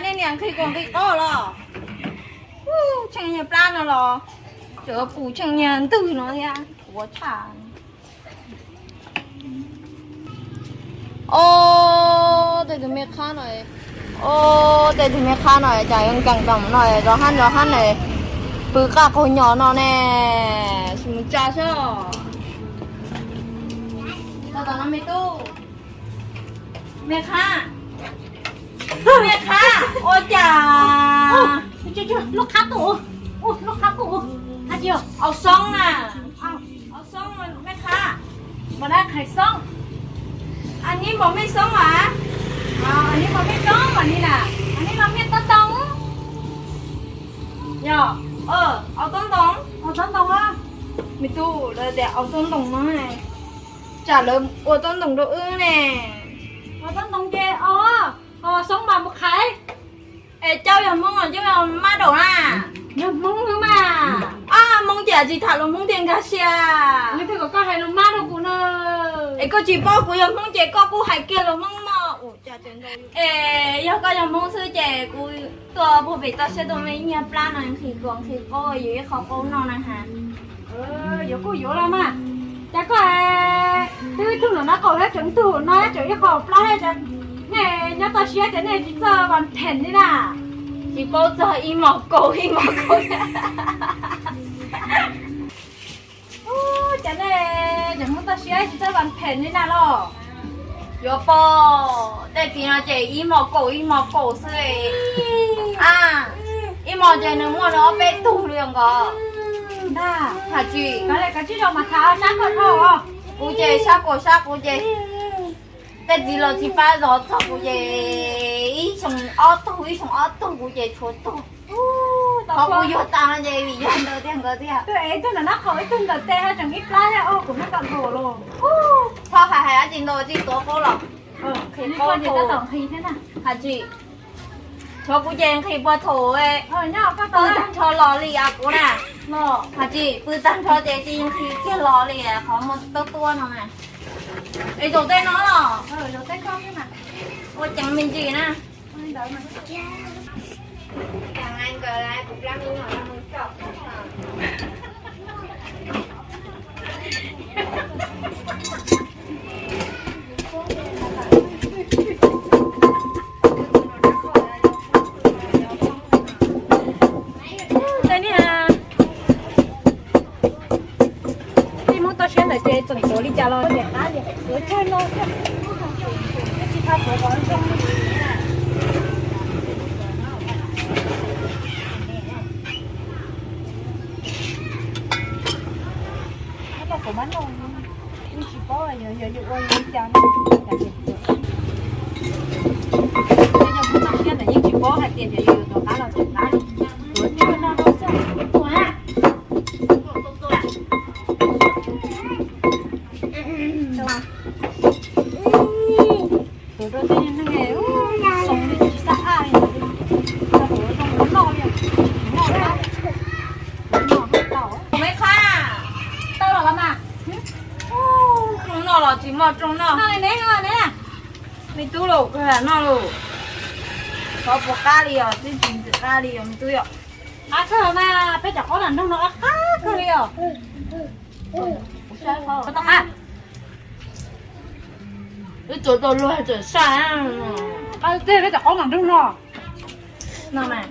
Nej niam nqhis kuas nqhis qaub los? Tsheej niag plab no los tseem pum tsheej niag ntwg no thiab, ua tshaj. Ob, tej tus me qhab no, ob, tej tus me qhab no cas yuav nkees tau no, zov hab zov hab na, pw qaj qaug nyos no ne, mus tsa seb. Tos tos no me tub. Me qhab, me qhab, ua cas lub qhab tuaj, lub qhab tuaj, au xoob na, au xoob me qhab, npam dab qhais xoob, a neb npam mej xoob mas, a neb npam mej xoob mas ni na, a neb npam mej tob ntoo, yog, au tob ntoo, au tob ntoo, me tub lawv tias au tob ntoo no, tsam lawv ua tob ntoo rau wb ne, ua tob ntoo ces au, xoob mas mus qhais. Es cauj yog Hmoob los cauj yog mab daum na? Yog Hmoob xwb mas. Ab, Hmoob ces tsis tham lus Hmoob thiaj nkag siab. Yog twg kom koj hais lus mab rau kuv na? Es koj tsis paub kuv yog Hmoob ces koj kuj hais kiag lus Hmoob mog. Es yog koj yog Hmoob xwb ces kuv tuaj puag pem toj siab tuaj me ib nyuag plab no nqhis kuas nqhis qaub yuav ib qho qaub noj na has. Yuav kuj yuav los mas. Cas koj twb ib tug nram nab qaum thiab tseem ib tug no thiab tseem ib qho plab thiab, nej nyob toj siab ces nej tsis txawj vas phem li na. Tsis paub txog ib mos kaus ib mos kaus. Ub, cas nej cov Hmoob toj siab tsis txawj vas phem li na los? Yuav pom, tej txiv no ces ib mos kaum ib mos kaum xwb. A, ib mos ces nws muaj nws ob peb tug li nkaus. Has tsis, kuv ces sab kuv sab kuv ces, tej txiv los tsis pab zov txog kuv ces ib xyoo ob tug ib xyoo ob tug kuv ces tshuav tug. Qhov kuv yuav tas no ces vim yog ntawd tiag nkawd tiag. Twb ev ib tug ntawm nab qaum ib tug ntawm tes ho tseem ib plab thiab, kuv nab kom luas los. Txhob hais hais dab tsi ntau, tsis tuav qaub los. Nqhis qaub tus, has tsis, tshuav kuv ces nqhis puag thaum pw tag nrho los li as kuv na. Has tsis, pw tag nrho ces tsis nqhis kiag los li qhov muaj tuab tuab no na. Es zaum tej no los, ua ceev me ntsis na. Tej niag, tej Hmoob toj siab ntawd ces tseem tuav li cas los niam qab li, tuav tsawg no xwb, tsis tau tuav kom zoo li. Kuv mab no, yeej tsis paub yog yuav ua li cas no. Yog Hmoob toj siab ntawd yeej tsis paub hais tias yog yuav tuav qab los tseem qab li, tuav tsawg no no xwb. Tuav rau tej neeg xoo li tsis xav aj li, tuav zoo noj li, noj qab. Kuv me qhab, tau los los mas. Rooj noj los tsis muaj rooj noj. Me tub los kawg noj los. Qhov puas qab li os, twb tsis ntxim qab li os me tub yom. Qab kawg mas, peb cov qaub nram nroog no qab qab kawg li os. Wb tsuav tau luag tseem saj. Qab tiag peb cov qaub nram nroog no. No mas,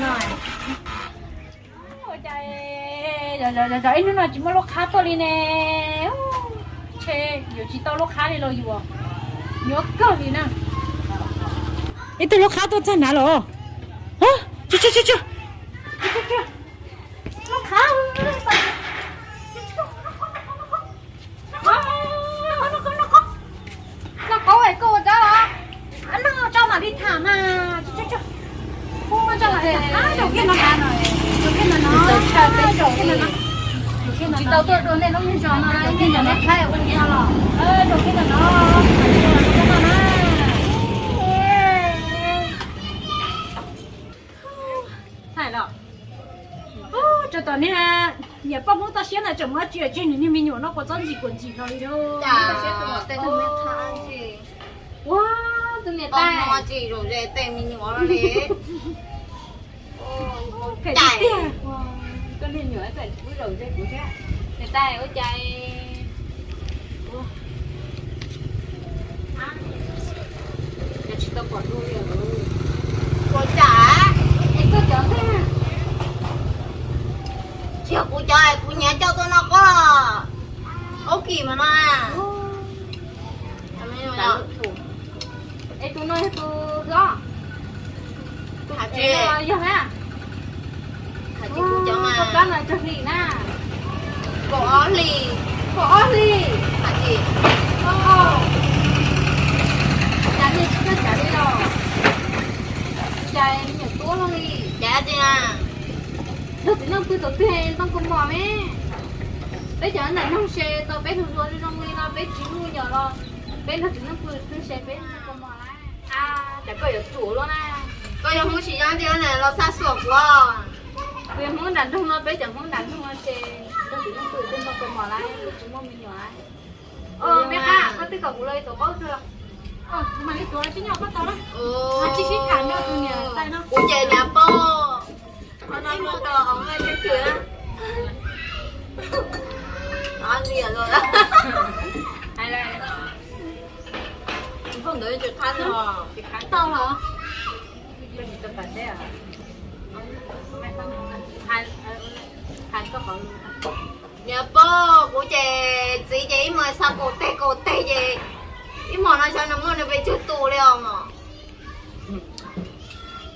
no mas. Ua cas ib hnub no tsis muaj lub qhab tuaj li ne? Ntshe yuav tsis tau lub qhab li los yuav, yuav kawg li na. Ib tug lub qhab tuaj txog nrad los. Tsis, tsis, tsis, tsis. Lub qhab. Noj qaub es koj ua dab los? Noj tso mam li tham mas. Pub muab tso mam li tham. Zaum kiag no, zaum kiag no no, zaum kiag no no. Tsis tau tuaj dua nej lub niag zos no, nej cov neb qhaib ua li no los? Zaum kiag no no, zaum kiag no na. Hais los, rau tom niag niam poj Hmoob toj siab ntawd tseem muab tsis tseg nws niag me nyuam noj kua txob ntxim kua ntxim no li. Ua Niam tais, tsis zaum ze tej me nyuam li. Cais tiag, koj niag nyuam tseem zaum ze kuv thiab. Niam tais, ua cas tsis tau pom dua li? Ua cas es koj cov ntag? Tsis yog kuv cov, kuv nyiam coj tuaj noj koj. Ob kis mas no. Es tus no yog tus hlob? Tus no yog na. Koj kab no tsawg hlis na? Kaum ob hlis. Kaum ob hlis. Cas niag tsis txawj cav li los? Cas me nyuam tuab luaj li? Cav tsis na? Nrog txiv neej pw thaum twg zoo kua mom me? Peb cov ntawm noog se tau peb hluas hluas zoo li no peb tsis muaj me nyuam los peb nrog txiv neej pw twg se peb zoo kua mom lawm. Cas koj yuav ruam luaj na? Koj yog Hmoob tsis yog tiag los xa xuam kuv. Kuv yog Hmoob nram nroog no, peb cov Hmoob nram nroog no ces nrog txiv neej pw twg zoo kua mom lawm, tsis muaj me nyuam lawm. Me qab, koj twb kom kuv los ib tuav qaub tug los. Kuv mam li tuav tib nyuag koj tau na. Tsis sib tham nrog tus niam tais no. Kuv ces niam pog, qhov no muaj tau os, muaj tseeb twg na. Ob niam los. Hais lawm. Phone ntawd tsis qab no. Tsis qab tau los? Niam pog, kuv ces txiv ces ib hmos xa kaum teg kaum teg ces ib hmos no xyov nws muaj nws pes tsawg tus li os mog.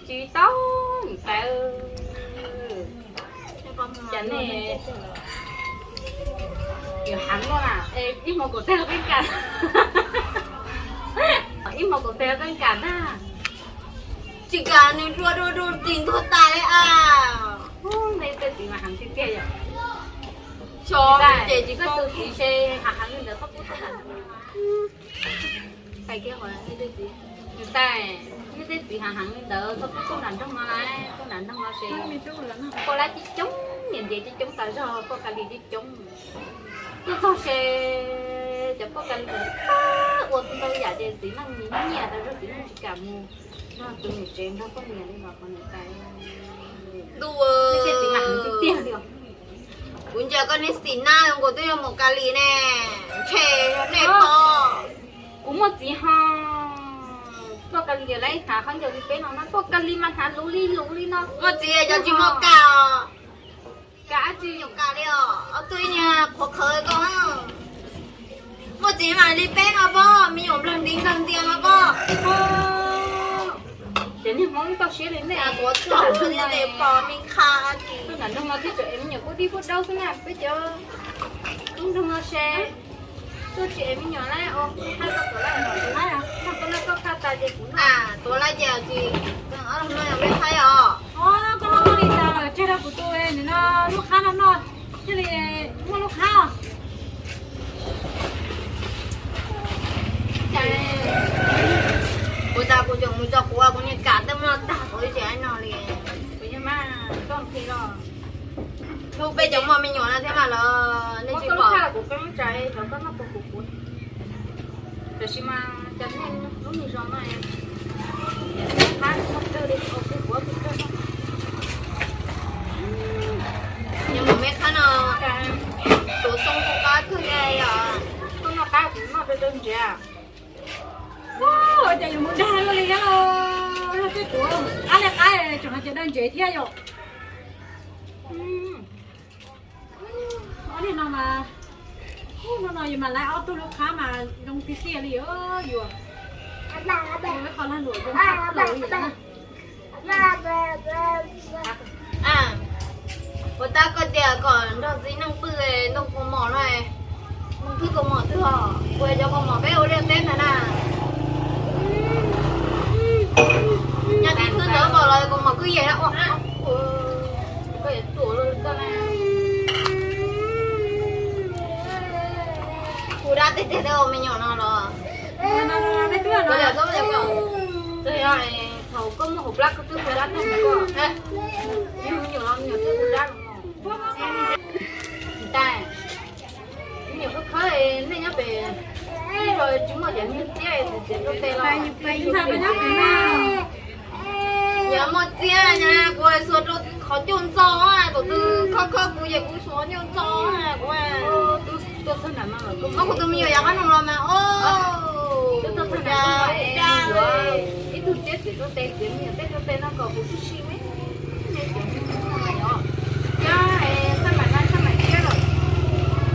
Tsis tau, niam tais. Cas nej yuav heev luaj na, ib hmos kaum teg los peb kam, ib hmos kaum teg los peb kam ntag. Tsis kam nws dua dua dua ris ntuag tas li a. Nej tej txiv mas heev tiag tiag yom. Xyov ces tsis tau txiv se heev heev li ntawd txhob pub tuaj. Niam tais, nej tej txiv heev heev li ntawd txhob pub tuaj nram nroog no lawm, tuaj nram nroog no se poj laib coob coob, niam ntiav coob coob tas zog, poj ka lis coob coob. Tuaj txog se cov poj ka lis ntawd ua ntau yam ces txiv neej nyiam nyiam tas zog, txiv neej tsis kam mus nrog tus niam tsev nrog poj niam li los qhov niam tais. Ntuj, nej tej txiv mas heev tiag tiag li os. Kuv ntsia koj niag xim nab zoo nkaus twb yog mus ka lis ne, ntshe yog nej pog. Kuv muaj txiv ho, poj ka lis yuav lawv hnav khaub ncaws li peb no na, poj ka lis mas hnav luv li luv li no. Muaj txiv cov tsis muaj ka os. Ka dab tsi? Nyuam kam li os, ob tug ib niag qhuav qhawv koj. Muaj txiv mas li peb no pog, me nyuam nplawg nti nplawg ntias no pog. Ces niag Hmoob toj siab li nej, tuav tsaug thiaj li pom me qha. Tuaj nram nroog no thiaj tseem es me nyuam kuj dib kuj daub xwb na, peb cov lub nroog no se tuaj tsis es me nyuam na. Ua kuv qhaib koj tuav lawm, noj koj lawm koj qhaib tas ces kuv noj. Tuav lawm ces tsis, ob tug no yog me qhaib os. Koj noj koj li tas lawm tseg rau kuv tus nim no lub qhab no noj thiaj li muaj lub qhab os. Kuv tas kuv tseem mus tso kuv, kuv niag kam twb muab noj tag kuv ib tsev no li. Kuv yog mas koj nqhis los. Hnub peb cov muaj me nyuam no thiab mas los nej tsis pom. Kuv peb muab tsa cov koj noj puas kuv kuv. Tab sis mas cov nej lub me zos no qab muaj kawg li, kuv kuv kawg. Yog mus me qhab no, tuav xoo kuv qab kawg li os. Koj noj qab kuv noj dawb dawb ntsiav. Ua cas yuav mus dag luaj li thiab los, yog tej kuv qab li qab tseem hais tias dawb ntsiav thiab yom. Ob niag no mas, hnub no yus mas lawv ob tug lub qhab mas zoo tiag tiag li os yus. Qhov lag luam zoo tshaj plaws li na. Puas tab koj tias kom nrog txiv neej pw ntoo kaus mom no, mus pw kaus mom twg os? Kuv cov kaus mom peb ua liaj teb ntag na. Nyob tib thwb ntawd npaum los kaus mom kwj yees na. Kuv dab tiag tiag tej ua me nyuam no los. Txawm yog thaum koj muaj hauv plab koj twb hu dab tag koj, yog me nyuam los me nyuam twb hu dab los. Tais, me nyuam khawb khawb nej nyob pem Tsis muaj cov niag txiab txiav rau tes los. Yog muaj txiab na, kuv xuas rau qhov coj ntxo, tus twg khob khob kuv ces kuv xuas coj ntxo kuv. Muab kuv tus me nyuam yav qab no los mas, ib tug txiab txiav rau tes txiav me nyuam txiab rau tes no kom kuv tib si me. Thiab txhaj mam na txhaj mam thiab los,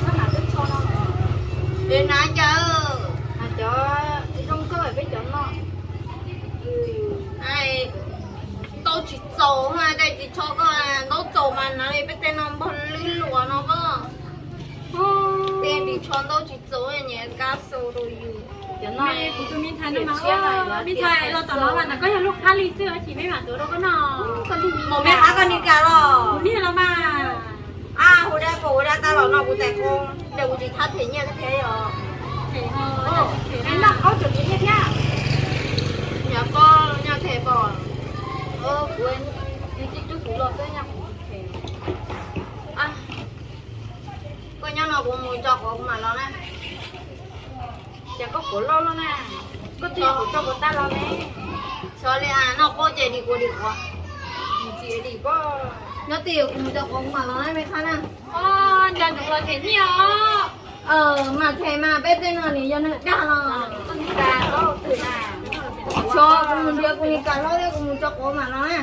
txhaj mam twb tso no los. Es hnav cas, hnav cov zoo nkauj peb cov no. Ntaub tsis txaus, tej tsis txhob koj ntaub txaus mas hnav li peb tej no npog lwb luas no koj. Tej ris tsho ntaub tsis txaus nyiam kab xu rau yus. Cov no kuv tus me ntxhais no mas, me ntxhais los tom no mas ntawm koj yog lub qab li xwb os, chim me mam tuav rau koj no. Maum me qab koj ni kas los. Kuv niag los mas. Ab, hu dab pom hu dab tab los no kuv tais qoo, ces kuv tsis thab them nyiaj thiab yom. Noj qaub tseem them nyiaj thiab. Nyab koj nyaj them pom. Kuv tib tub kuv los xwb nyaj kuv them. Koj nyob no kuv mus tso quav kuv mam los na. Ces koj quav loj loj na, koj twb yog kuv tso quav tag los ne. Xyov li as, noj qaub ces dim quav dim quav. Nyob twj ywm kuv mus tso quav kuv mam los na me qab na. Nco ntsoov los them nyiaj os. Mas them mas peb tej no nws yog neeg dag no. Xyov kuv mus nrhiav kuv ni kas hlob thiab kuv mus tso quav mam los na.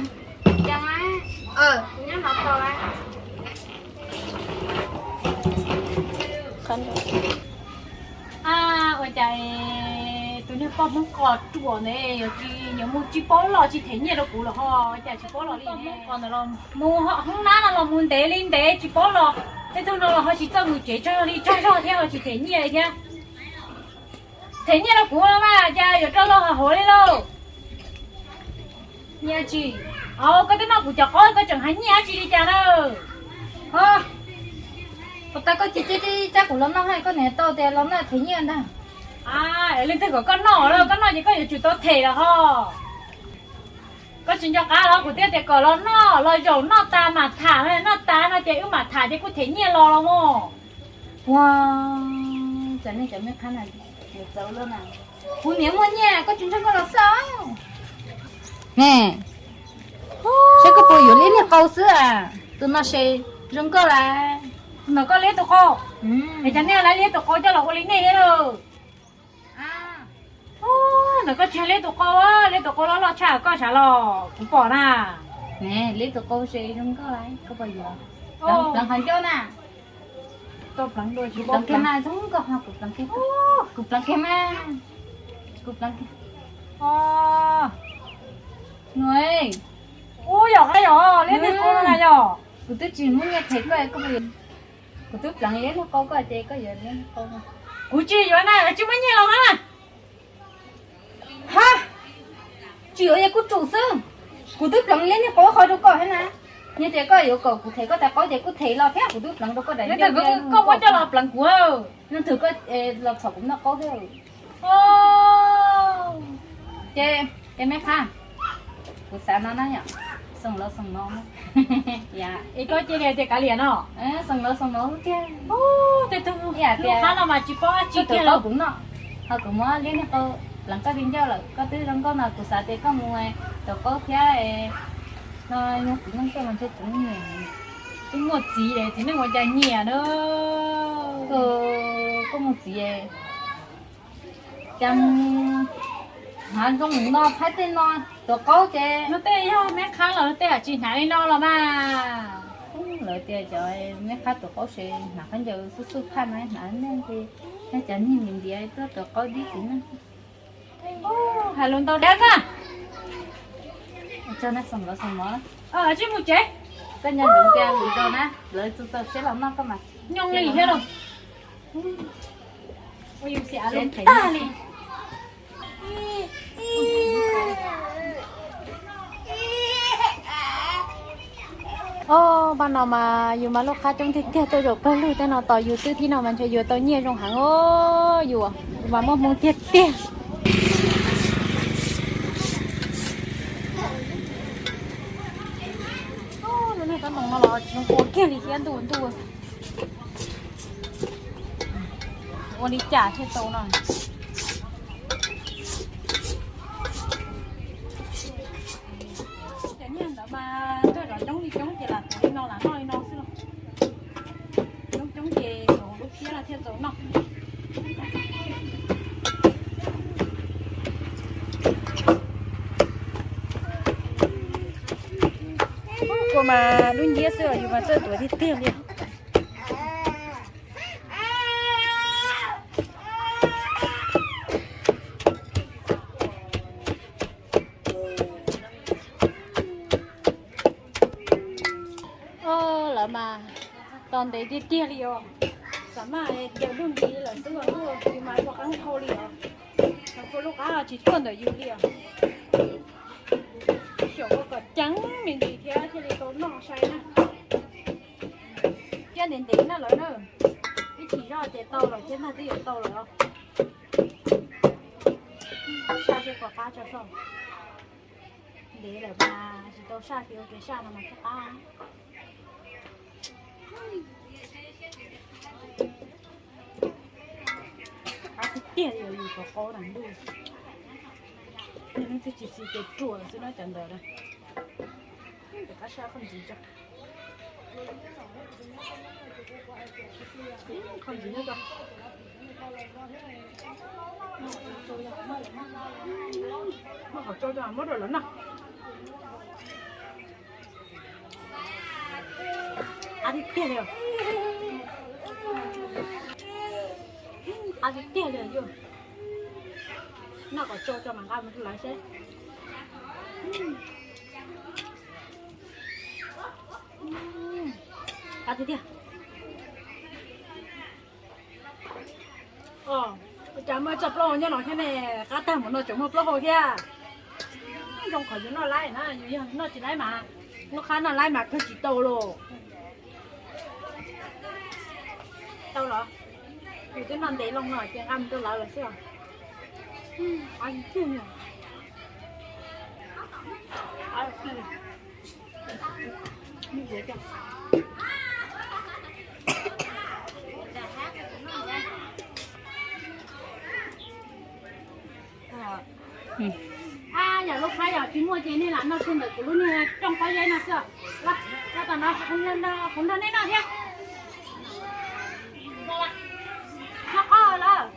Ua cas tus niag poj Hmoob qos ruam ntawd yuav tsis, yuav mus tsis paub los tsis them nyiaj rau kuv los ho, ua cas tsis paub los li. Poj Hmoob qos ntawd los mus hoob nab no los mus ntev li ntev tsis paub los, tej tug no los ho tsis txawj mus tsev tsawg li tsawg zog thiab ho tsis them nyiaj li thiab. Them nyiaj rau kuv no mas cas yuav rau lauj hauv li lauj. Nyiaj tsis, koj twb noj kuv cov qaub koj tseem hais nyiaj dab tsi li cas na. Puas tas koj cia tib tsab kuv los noj, koj niam tau tias los noj them nyiaj ntag. Leej twg kom koj noj lawm, koj noj ces koj yuav tsum tau them los ho. Koj tsis nco qab los kuv thiaj tias kom los noj, los zaum noj tas mam tham, noj tas no ces wb mam tham ces kuj them nyiaj los los mog. Ua, cas nej cov me qhab na yuav txawv lawm na. Kuv niam muaj nyiaj koj tsis ntseeg koj los xwb. Ne, saib koj puas yuav liab niag qau xwb a. Tus no se zoo nkauj lawm. Ntawm koj liab tus qau. Es cas nej lawv liab tus qau coj los ua li nej thiab lauj? Ntawm koj tsis yog liab tus qau, liab tus qau loj loj tshaj koj sav los kuv pom na. Ne, liab tus qau se zoo nkauj lawm koj puas yuav? Pleev qhov ncauj na. Pleev kiag mas zoo nkauj ho kuv pleev kiag, kuv pleev kiag mas, kuv pleev kiag. Ua yog, yog liab niag qau no na yog. Kuv twb tsis muaj nyiaj them koj, koj puas yuav? Kuv twb pleev liab niag qau koj ces koj yuav liab niag qau. Kuv tsis yuav na, tsis muaj nyiaj los na. Ha, tsis yuav yog kuj tsum xwb. Kuv twb pleev liab niag qau qhov rau koj thiab na. Yog tias koj yuav kom kuv them koj tais qaub ces kuj them los thiab, kuv twb pleev rau koj daim ntawd. Koj muab coj los pleev kuv. Leej twg koj los txhom kuv noj qaub thiab. Ces, ces me qha, kuv xav no na yom, xoom los xoom no. Es koj cia li tias kav liam no. Xoom los xoom no tiag. Tej tug lub qab no mas tsis paub dab tsi kiag li. Kuv no, ho kuv muab liab niag qau pleev koj ti ncauj lawm, koj twb zoo nkauj no kuv xav tias koj mus tuav qaub thiab no, yog txiv neej koj mas ntshe txiv neej nyiam. Twb muaj txiv es txiv neej ua cas nyiam na. Koj muaj txiv cas hnav zoo no, phab tej no tuav qaub ces. Luag tej yog me qhab los luag tej haj tsis hnav li no los mas. Lawv tias cov me qhab tuav qaub se hnav khaub ncaws xub xub phaj mas hnav neeg ces, cov niag ntiav ntiav tuaj tuav qaub dib txiv neej. Hais lus ntau dab na. Tso na, xoom los xoom mov. Tsij mus tsev. Koj nco ntsoov tias lwm zaus na lawv txu txaus siab los noj koj mas. Nyooj li thiab los. Ua yus xim av lus tag li. Ob pab no mas yus mas lub qab coob tiag tiag, tuaj zaum pawg lug tej no tos yus xwb thiab no mas ntshe yuav tau nyiaj zoo heev os, yus mas muaj hmoo tiag tiag. Lub niag kab noog no los tsis zoo ua kiag li thiab ntuj ntuj. Ua li cas thiaj tau no. Nyiaj ntawd mas tuaj zov coob li coob ces lam tuav li no lam noj li no xwb los. Coob coob ces yuav lub phiab no thiaj txaus noj. Kua mas dub nciab xwb os, yus mas txawj tuav tiag tiag li. Lawv mas tos ntev tiag tiag li os. Xam maj caws ntuj nti lawm xwb os, ntuj tsis mas ua qeeb dhau li os. Lawv ua lub qab tsis tuaj ntawm yus li os. Xyaum ua kom ceev me ntsis thiab thiaj li tau noj sai na. Thiab ntev ntev na lawm na. Ib chim zoj ces tau lawm thiab ntag, twb yuav tau lawm os. Saj seb puas qab tso soj. Ntev lawm mas tsis tau saj, ces ua kev saj no mas thiaj qab. Qab tiag tiag li, yus tau qaub na ntuj. Niaj hnub twb tsis xis ces ruam xwb na cov ntawd na. Qab saj qhov ntxiv tso. Qhov ntxiv nyob tso. Muab qhov tsau tso muab rau lawv noj. Qab tiag tiag li. Qab tiag tiag li yus. Noj kom tsau tso mas nqa mus rau lawv seb. Qab tiag tiag. Ua cas muaj ib txoj plaub hau nyob no thiab ne, qab tag mus no tseem muaj plaub hau thiab. Zoo qhov yus noj laib na, yus yog noj tsis laib mas, lub qab noj laib mas kawg tsis tau los. Tau los, yus twb noj ntev loo no ces nqa mus rau lawv lawm xwb os. Yog lub qab yog tsis muaj ces nej lam noj kiag ntawm kuv lub niag rooj pob zeb no xwb. Los, los tom no, kuv nrog nej noj thiab. Noj qab lawm.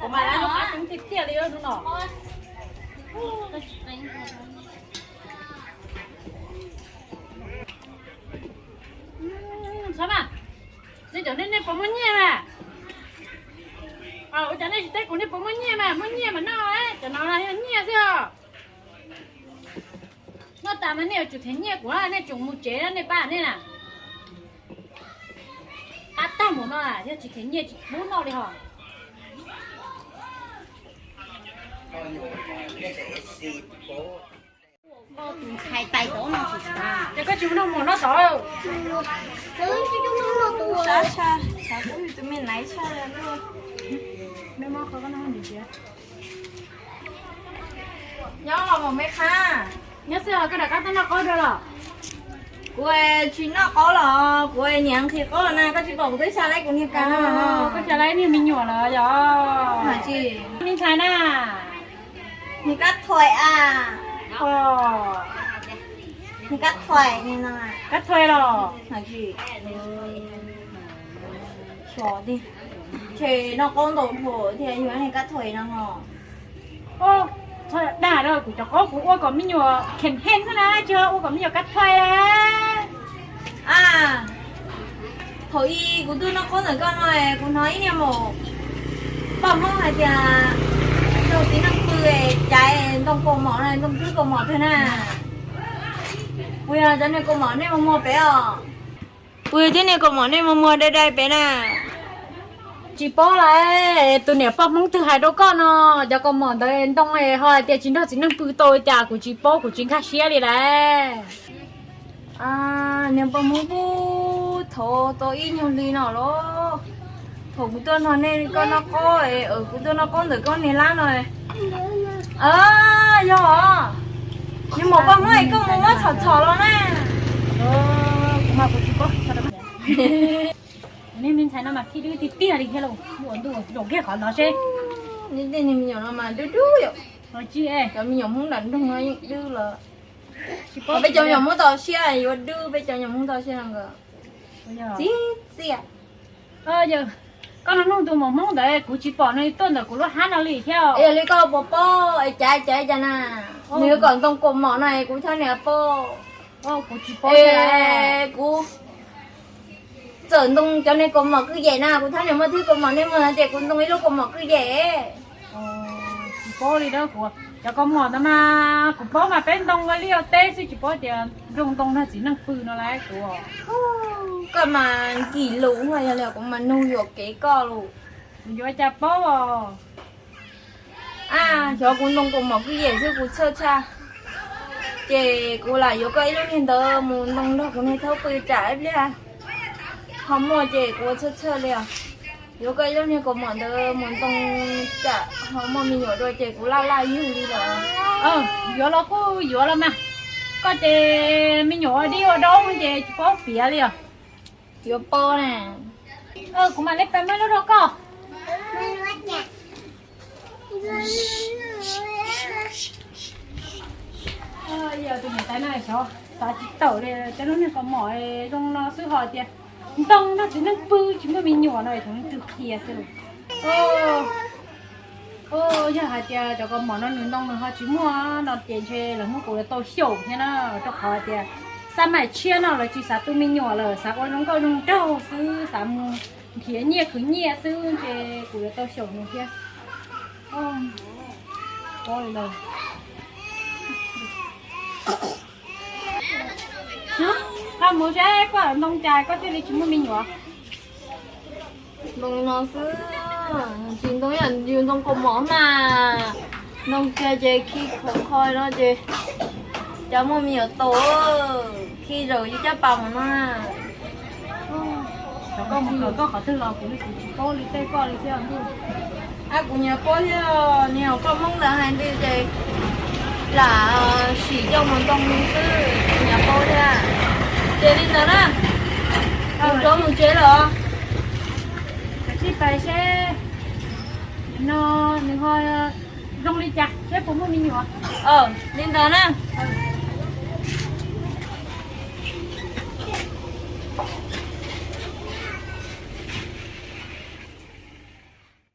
Kuv mas lub qab coob tiag tiag li hnub no. Xav mas, nej cov nej nej puas muaj nyiaj mas? Ua cas nej tsis teb kuv nej puas muaj nyiaj mas, muaj nyiaj mas noj, cov no yog nyiaj xwb os. Noj tas mas nej yuav tsum them nyiaj kuv, nej tseem mus tsev nej pab nej na. Qab tag mus no yog tsis them nyiaj tsis pub noj li hos. Ces koj tsis mus noj mov noj tod. Nyob los me qhab. Nyob xwb os, koj rov qab tuaj noj qaub dua los? Kuv tsis noj qaub los, kuv niam nqhis qaub na, koj tsis pom kuv twb xa laib kuv niag kav. Koj xa laib niag me nyuam los yog? Me ntxhais na. Niag kab thuais a. Niag kab thuais no. Kab thuais los? Ces noj qaub ntau dhau thiaj yuav niag kab thuais no ho. Dag, kuv cov qaub kuv ua kom me nyuam kheem heej xwb na, tsis ua kom me nyuam kab thuais. A, thaum ub kuv tuaj noj qaub ntawm koj no, kuv hnov ib niag maum poj Hmoob hais tias nrog txiv neej pw, caiv ntoo kaus mom no, ntoo twb kaus mom twg na. Puas yog cov niag kaus mom nej muag muag pem os? Puas yog thiab niag kaus mom nej muag muag dai dai pem na? Tsis paub lawm, tus niam poj Hmoob twg hais rau koj no, cov kaus mom ntawd ntoo ho hais tias tsis nrog txiv neej pw tau li cas, kuv tsis paub, kuv tsis nkag siab li lawm. Niag poj Hmoob pub thaum tau ib nyuag hli no los, Thaum kuv tuaj nrog nej koj noj qaub, kuv tuaj noj qaub ntawm koj niag lab no. Yog, yog mas koj muab koj mus muab txhom txhom los na. Kuv mas kuv tsis paub. Kuv niag me ntxhais no mas khib dub tiag tiag li thiab lauj, ua ntuj zaum kiag qhov ntawd seb. Niag me nyuam no mas dub dub yom. Tsis, cov me nyuam Hmoob nram nroog no yeej dub los. Peb cov me nyuam Hmoob toj siab yuav dub, peb cov me nyuam Hmoob toj siab no txiv txiaj. Koj no nug tus maum Hmoob ntawd kuv tsis pom nws tuaj ntawm kuv lub hab no li thiab. Yog li koj puas paub es cav cav cas na, nws yuav kom ntoo kaus mom no es kuv thiaj niam paub. Es kuv txawm ntoo cov niag kaus mom kwj yem na, kuv thiaj niam muaj thwb kaus mom nej muag no ces kuv ntoo ib lub kaus mom kwj yem. Tsis paub li dab kuv, cov kaus mom ntawd mas kuv paub mas peb ntoo ua liaj ua teb xwb, tsis paub tias nrog ntoo nrog txiv neej pw no lawm kuv. Koj mas nkim lus, yog li kuv mas nug yuam kev koj lus. Kuv yuav cas paub os. A, xyov kuv ntoo kaus mom kwj yem xwb kuv txhawj tshaj. Ces kuv lam yuav koj ib lub niag ntawd mus ntoo nrog kuv niag thaub pw tsam ib pliag ho muaj ces kuv txhawj tshaj li os. Yuav koj ib lub niag kaus mom ntawd mus ntoo tsam ho muaj me nyuam dua ces kuv laj laj yug li lawm. Yuav los kuj yuav los mas. Koj ces me nyuam ua dib ua daub ces tsis paub piav li os. Yuav paub na. Kuv mam li pab mab lub rau koj. Yog tus niam tais no xyov xav tsis tawm li, cov lub niag kaus mom zoo no xwb ho tias ntoo nrog txiv neej pw tsis muaj me nyuam no thaum nws twb qhia xwb. Yog hais tias cov kaus mom no nws ntoo nws ho tsis muaj no ces ntshe lawv muab kuv yuav tau xyaum thiab na, rau qhov tias xav maim tshiab no lawv tsis xav tu me nyuam lawm, xav ua zoo nkauj zoo nraug xwb, xav mus nrhiav nyiaj khwv nyiaj xwb ntshe kuv yuav tau xyaum nws thiab. Koj mus seb koj ntoo cas koj thiaj li tsis muaj me nyuam. Ntoo no xwb, tsis ntoo yam yus ntoo kaus mom mas, ntoo kiag ces khi khov kho no ces cas muaj me nyuam tau, khi zaum yus caj pas mus no. Koj mus kawm koj qhov twg los kuv li kuv tsis paub li tej koj li thiab ntuj. Ab, kuv nyiam paub thiab, nws yog koj Hmoob ntawd hais ntws ces lam sim coj mus ntoo xwb, kuv nyiam paub thiab. Ces li ntawd na, kuv rov mus tsev lawm. Kav tsij pais seb no nws ho zoo li cas seb puas muaj me nyuam. Li ntawd na.